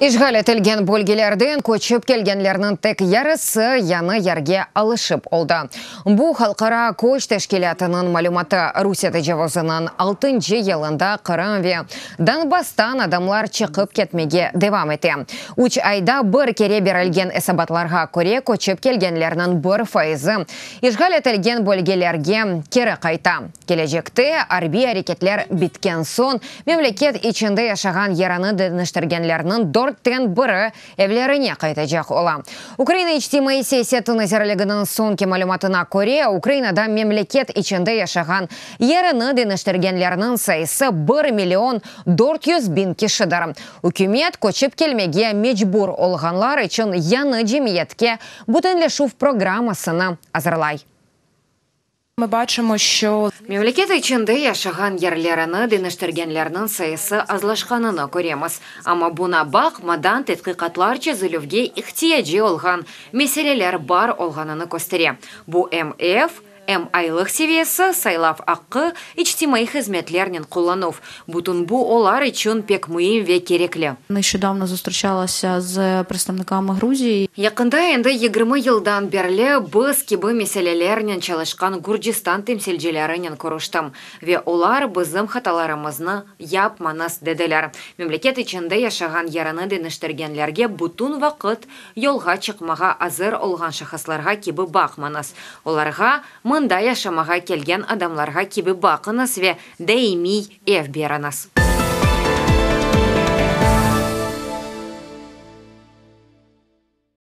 İşğal etilgen bölgelerden köçip kelgenlerniñ tek yarısı yañı yerge alışıp oldı. Bu, Halqara köç teşkilâtınıñ malümatı. Rusiye tecavuzınıñ altıncı yılında Qırım ve Donbasstan adamlar çıqıp ketmege devam ete. Üç ayda bir kere berilgen esabatlarğa köre, köçip kelgenlerniñ bir faizi işğal etilgen bölgelerge keri qayta. Kelecekte, arbiy areketler bitken soñ, memleket içinde yaşağan yerini deñiştirgenlerniñ dörtten biri evlerine qaytacaq ola. Ukraina İçtimaiy siyaseti nazirliginiñ soñki malümatına köre, Ukrainada memleket içinde yaşağan yerini deñiştirgenlerniñ sayısı bir million 400 biñ kişidir. Ükümet, köçip kelmege mecbur olğanlar içün yañı cemiyetke bütünleşüv programmasını azırlay. Ми бачимо, що Memleket içinde yaşağan yerlerini deñiştirgenlerniñ sayısı azlaşqanını köremiz. Amma buña baqmadan tedqiqatlar çezilüvge ihtiyacı olğan meseleler bar olğanını köstere. Bu em ev, em aylıq seviyesi, saylav aqqı, içtimaiy hızmetlernen qullanuv. Bütün bu olar içün pek müim ve kerekli. Нещодавно зустрічалася з представниками Грузії. Yaqında endi 20 yıldan berli biz kibi meselelernen çalışqan Gürcistan temsilcilerinen körüştim. Ve olar bizim hatalarımıznı yapmañız dediler. Memleket içinde yaşağan yerini deñiştirgenlerge bütün vaqıt yolğa çıqmağa azır olğan şahıslarğa kibi baqmañız. Olarğa mında yaşamağa kelgen adamlarğa kibi baqıñız ve daimiy ev beriñiz.